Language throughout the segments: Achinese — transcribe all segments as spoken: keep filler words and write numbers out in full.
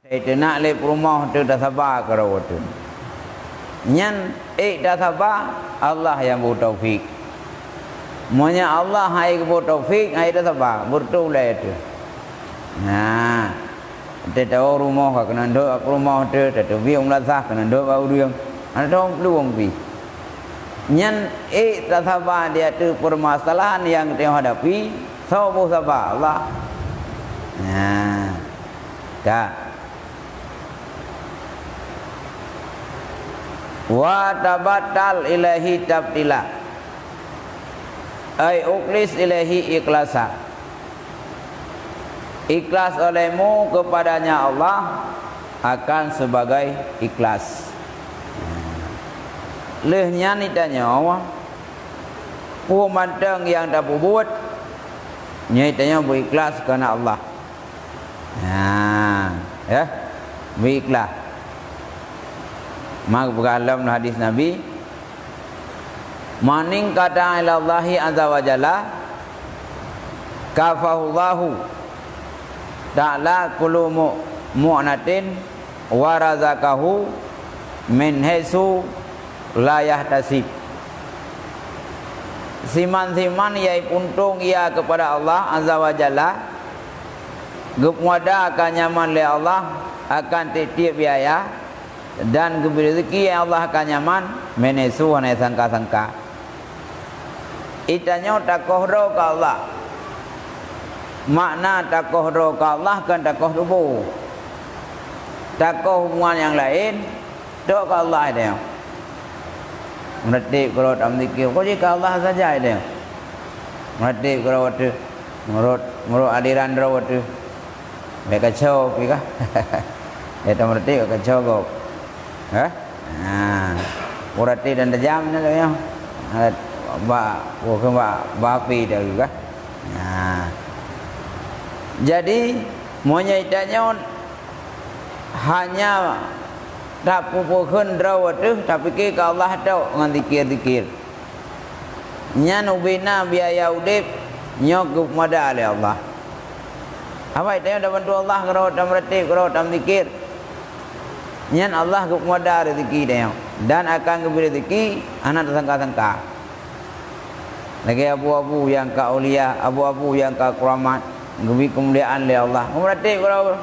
Teunak lé peurumoh teuh tasaba keudroe teuh. Nyan ék tasaba, Allah nyang beu taufik. Meunyoe Allah han ék beu taufik, han ék tasaba, beureutoh ulée teuh. Nah, teuh tawoe rumoh ka keuneuk deuek bak peurumoh teuh, tateubiet u meulasah keuneuk deuek bak ureueng. Hana tawoe plueng pih. Nyan ék tasaba di ateueh peumasalahan nyang geutanyoe hadapi, soe beu saba? Allah. Nah, ka. Wa tabattal ilaihi tabtila. Ai ukhlis ilaihi ikhlasa. Ikhlas olehmu kepadanya Allah akan sebagai ikhlas. Lheueh nyan itanyoe, peue mantong nyang tapeubuet, nyoe itanyoe beu ikhlas keu Allah. Nah, ya, beu ikhlas. Maka peugah lom hadis Nabi, "Man inqata'a ilallahi azza wa jalla, kafahullahu ta'ala kullu mu-, mu'natin wa razaqahu min haitsu la yahtasib." Siman-siman nyang puntung ia kepada Allah azza wa jalla, geupeuwada akan nyaman lé Allah akan tieb-tieb biaya, dan geubri rezeki Allah akan nyaman, min haitsu hana sangka-sangka. Itanyoe takoh droe keu Allah. Makna takoh droe keu Allah kon takoh tuboh. Takoh hubungan nyang laén, trok keu Allah itanyoe. Meuratéb keudroe, tameudzikir, pokok jih keu Allah saja itanyoe. Meuratéb keudroe teuh, meunurot, meunurot aliran droe teuh. Bèk kacau pih kah? Bèk tameuratéb kacau gob. Hah? Ha. Meuratéb dan tajam nyan lagèe nyoe. Ha, bak, oh, keu bak, bak api dah kah? Ha. Jadi, meunyoe itanyoe hanya tapeupeuhon droe teuh, tapike keu Allah tok ngon zikir-zikir. Nyan ubena biaya udép nyoe geupeumada lé Allah. Awai tanyoe tabantu Allah keudroe, tameuratéb keudroe, tameudzikir. Nyan Allah geupeumada rezeki tanyoe dan akan geubri rezeki hana tasangka-sangka. Lagèe abu-abu nyang ka aulia, abu-abu nyang ka keuramat, geubri keumuliaan lé Allah. Meuratéb keudroe.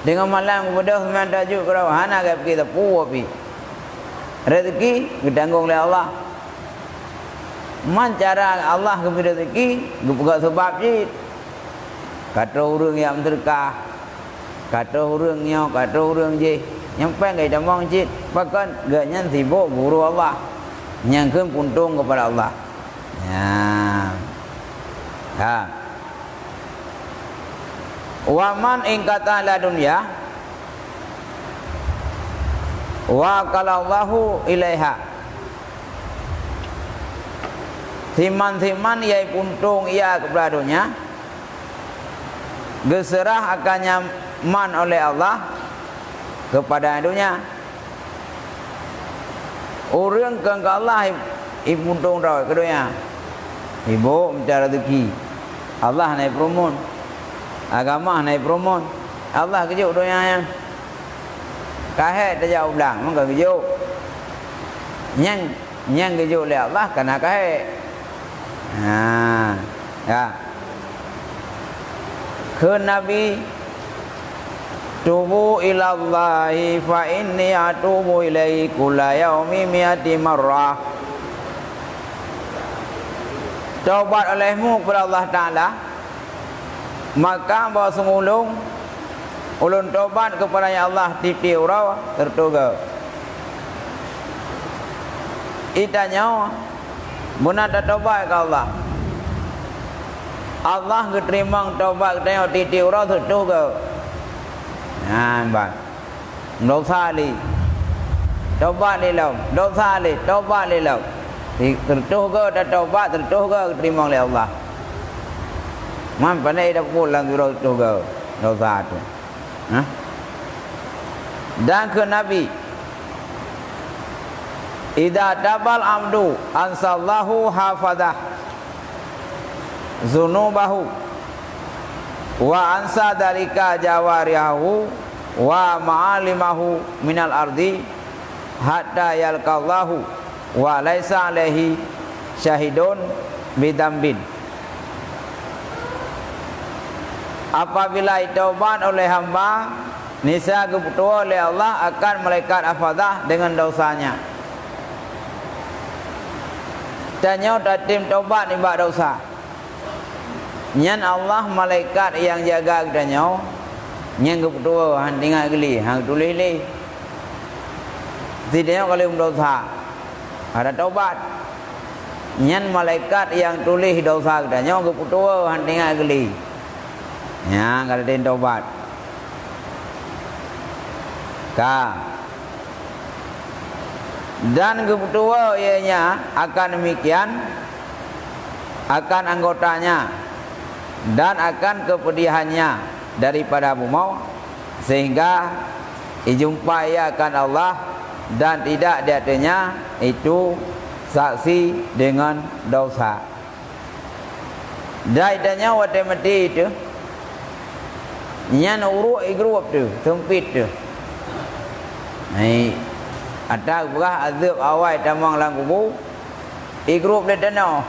Teungoh malam geubeudôh seumayang tahajud keudroe, hana geupiké sapeue pih. Rezeki geutanggong lé Allah. Man cara Allah geubri rezeki, geupeugah sabab cit. Ka troh ureueng nyang meuseudeukah, ka troh ureueng nyoe, ka troh ureueng jéh. Nyang péng geutamong cit, pakon geuh nyan sibok guru Allah. Nyang kheun puntông keupada Allah. Nyan. Ha. Wa man inqata'a ila dunya, wakalallahu ilaiha. Siman-siman nyang puntông ia keupada donya, geuseurah akan nyaman oleh Allah keupada donya. Ureueng keu Allah i-, ipuntông droe keu donya. Sibok mita rezeki. Allah hana ipeureumeun. Agama hana ipeureumeun. Allah geujok donya nyan. Ka hék tajak u blang, meuka geujok. Nyang, nyang geujok lé Allah ka na ka hék. Ha, ya. Kheun Nabi, "Tubu ilallahi fa inni atubu ilaihi kulla yaumi mi'ati marrah." Tobat olehmu kepada Allah Taala, maka bahwa sungguh ulôn, ulôn tobat kepada Allah tieb-tieb uroe sireutoh goe. Itanyoe beuna tatobat keu Allah. Allah geuteurimong tobat geutanyoe tieb-tieb uroe sireutoh goe. Nyan ban. Dosa lé. Tobat lé lom. Dosa lé. Tobat lé lom. Sireutoh goe tatobat, sireutoh goe geuteurimong lé Allah. Man pane idap pun lam sireutoh goe dosa tu. Hah? Dan kheun Nabi, "Idza tabal abdu ansallahu hafazah dzunubahu." Wa ansa dzalika jawarihahu wa ma'alimahu minal ardi hatta yalqallahu wa laisa alaihi syahidun bidzambin. Apabila taubat oleh hamba, niscaya geupeutuwoe lé Allah akan malaikat hafazah deungon desanya. Tanyoe tatem taubat nibak desya. Nyan Allah, malaikat nyang jaga geutanyoe, nyan geupeutuwoe, han teuingat geuli, han geutuléh lé. Sidinyoe ka lheueh meudesya, hana taubat. Nyan malaikat nyang tuléh desya geutanyoe geupeutuwoe, han teuingat geuli. Nyan ka lheueh taubat. Ka. Dan geupeutuwoe ianya akan demikian akan anggotanya dan akan keupeudiahannya daripada bumoe, sehingga ijumpa ia akan Allah dan tidak di ateuehnya itu saksi deungon desya. Dan tanyoe watée maté teuh, nyan uruek igrôp teuh, seumpit teuh. Hai, ata peugah azeueb awai tamong lam kubu, igrôp lé tanoh.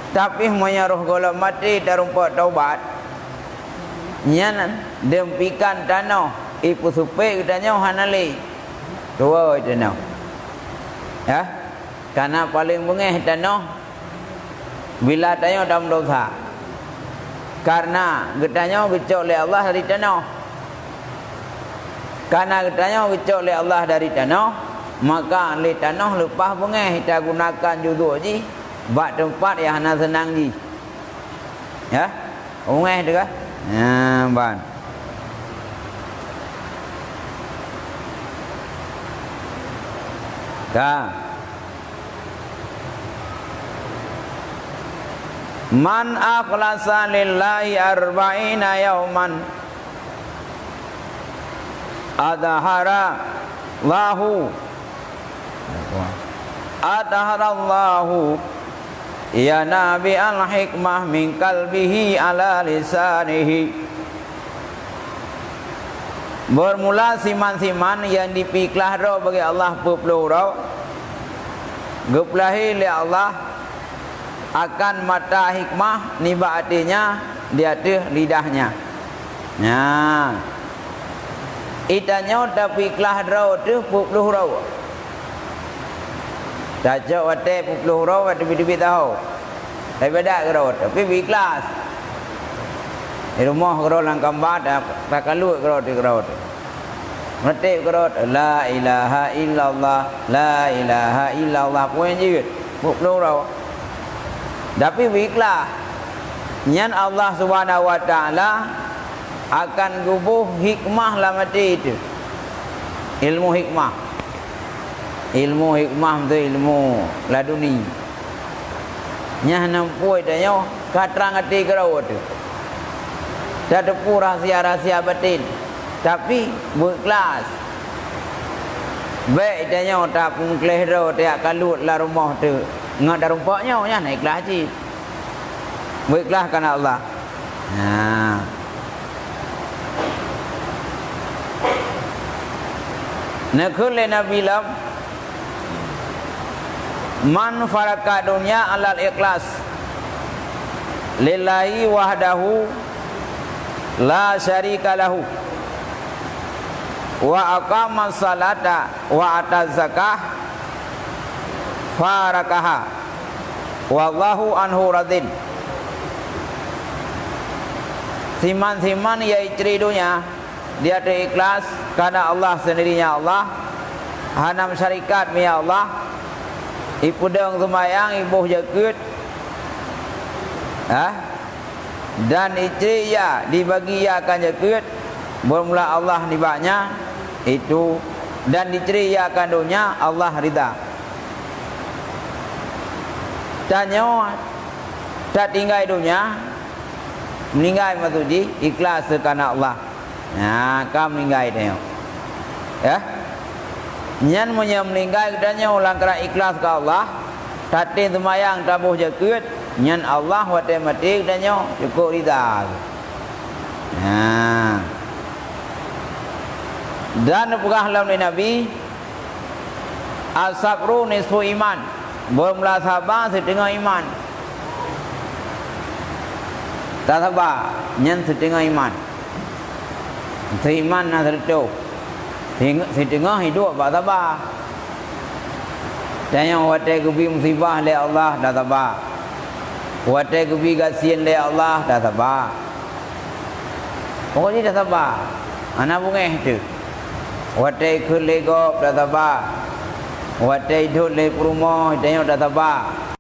Tapi meunyoe roh gohlom maté tarumpok taubat, nyan deumpikan tanoh ipeuseupet geutanyoe hana lé. Tuwoe tanoh. Ya. Kareuna paleng beungéh tanoh bila tanyoe tameudesya. Kareuna geutanyoe geucok lé Allah dari tanoh. Kareuna geutanyoe geucok lé Allah dari tanoh, maka lé tanoh leupah beungéh tagunakan juzoe jih bak teumpat nyang hana seunang jih. Ya, ungeh teuka. Nyan ban. Ka. Man akhlasa lillahi arba'ina yauman adhara lahu Adharallahu yanabi'al hikmah min qalbihi ala lisanihi. Beurmula siman-siman nyang jipeuikhlaih droe bagi Allah peuet ploh uroe, geupeulahé lé Allah akan mata hikmah nibak até nyan di ateueh lidah nyan. Nyan. Itanyoe tapeuikhlaih droe teuh peuet ploh uroe. Tacok watée peuet ploh uroe, watée teubiet-teubiet taho. Tapi beda keudroe, tapi beuikhlaih. Di rumoh keudroe lam kamba, ta-, takalot keudroe teuh, keudroe teuh. Meuteup keudroe teuh, "La ilaha illallah, la ilaha illallah." Peue nyang jeuet? Peuet ploh uroe. Tapi beuikhlaih. Nyan Allah Subhanahu wa Taala akan geuboh hikmah lam até teuh. Ilmu hikmah. Ilmu hikmah tu ilmu laduni. Nyan hana muphom tanyoe ka trang até keudroe teuh. Tateupeue rahsia-rahsia batin, tapi beuikhlaih. Bék tanyoe tapeumeuikhlaih droe teuh kalot lam rumoh teuh ngon tarumpok nyoe, nyan ikhlaih cit. Beuikhlaih kareuna Allah. Nah. Neukheun lé Nabi lom, "Man faraka dunya alal ikhlas lillahi wahdahu la syarika lahu, wa aqama salata wa ata zakah, farakaha, wallahu anhu radin." Siman-siman nyang icri donya di ateueh ikhlas kareuna Allah seundiri, ya Allah, hana meusyarikat mia Allah, ipeudong seumayang, iboh jakeuet, ha? Dan icri ia, dibagi ia akan jakeuet, beurmula Allah nibak nyan, itu, dan dicri ia akan donya, Allah rida. Tanyoe tatinggai donya, meuninggai maksud jih ikhlas kareuna Allah. Nah, ka meuninggai tanyoe. Ya. Nyan meunyoe meuninggai geutanyoe lam keuadaan ikhlas keu Allah, tatem seumayang, taboh jakeuet, Nyan Allah watée maté geutanyoe cukôp rida. Nah. Dan peugah lom lé Nabi, "As-sabru nisfu iman." Beureumeula saba siteungoh iman. Tasaba, nyan siteungoh iman. Seuiman na sireutôh. Sing-, siteungoh hidup bak saba. Tanyoe watée geubi musibah lé Allah, tasaba. Watée geubi gasien lé Allah, tasaba. Pokok jih tasaba. Hana beungéh teuh. Watée ikheun lé gob, tasaba. Watée idhôt lé peurumoh, tanyoe tasaba.